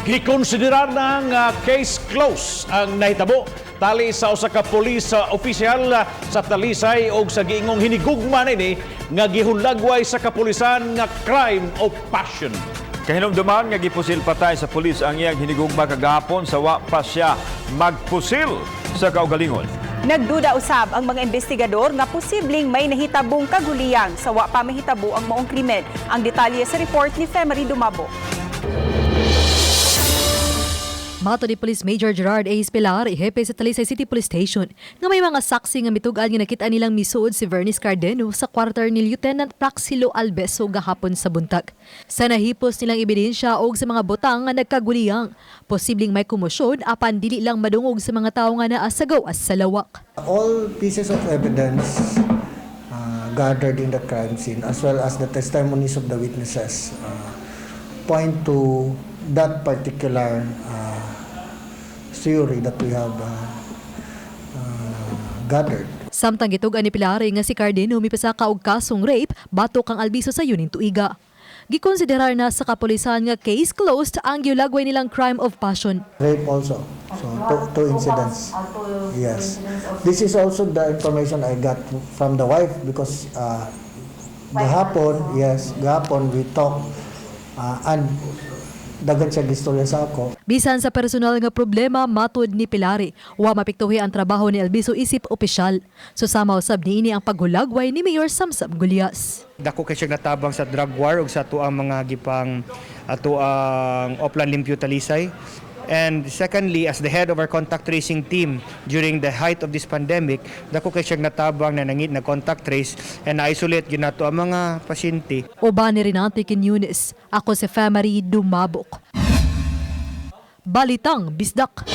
Gikonsiderar na nga case close ang nahitabo tali sa usa ka pulis opisyal sa Talisay og sa giingong hinigugma nini nga gihulagway sa kapulisan nga crime of passion. Kahinumduman nga gipusil patay sa pulis ang iyang hinigugma kagahapon sa wa pa siya magpusil sa kaugalingon. Nagduda usab ang mga investigador nga posibleng may nahitabong kaguliyang sa wa pa mahitabo ang maong krimen. Ang detalye sa report ni Femery Dumabo. Matod ni Police Major Gerard A. Pilar, hepe sa Talisay City Police Station, nga may mga saksi nga mitug-an nga nakita nilang misuod si Vernice Cardeno sa kwarter ni Lieutenant Praxilo Albeso gahapon sa buntag. Sa nahipos nilang ebidensya og sa mga butang nga nagkaguliyang, posibleng may komosyon apan dili lang madungog sa mga tawo nga naa sa gawas sa lawak. All pieces of evidence gathered in the crime scene, as well as the testimonies of the witnesses, point to that particular theory that we have gathered. Samtang gitug-an ni Pilari nga si Cardeno mipasaka og kasong rape batok kang Albiso sa yuning tuiga. Gikonsiderar na sa kapulisan nga case closed ang gihulagway nilang crime of passion. Rape also. So two incidents. Yes. This is also the information I got from the wife because gahapon, yes, gahapon we talked and daghan siya gistorya sa ako. Bisan sa personal nga problema, matod ni Pilari, wa mapiktuhi ang trabaho ni Albiso isip opisyal. Susama usab niini ang paghulagway ni Mayor Samsam Gullas. Dako kay siya natabang sa drug war ug sa atuang mga gipang atuang Oplan Limpyo Talisay. And secondly, as the head of our contact tracing team during the height of this pandemic, dako kay siya natabang na nangit na contact trace and na-isolate gyud nato ang mga pasyente. Uban ni Renante Quiñones, ako si Femery Dumabok. Balitang Bisdak.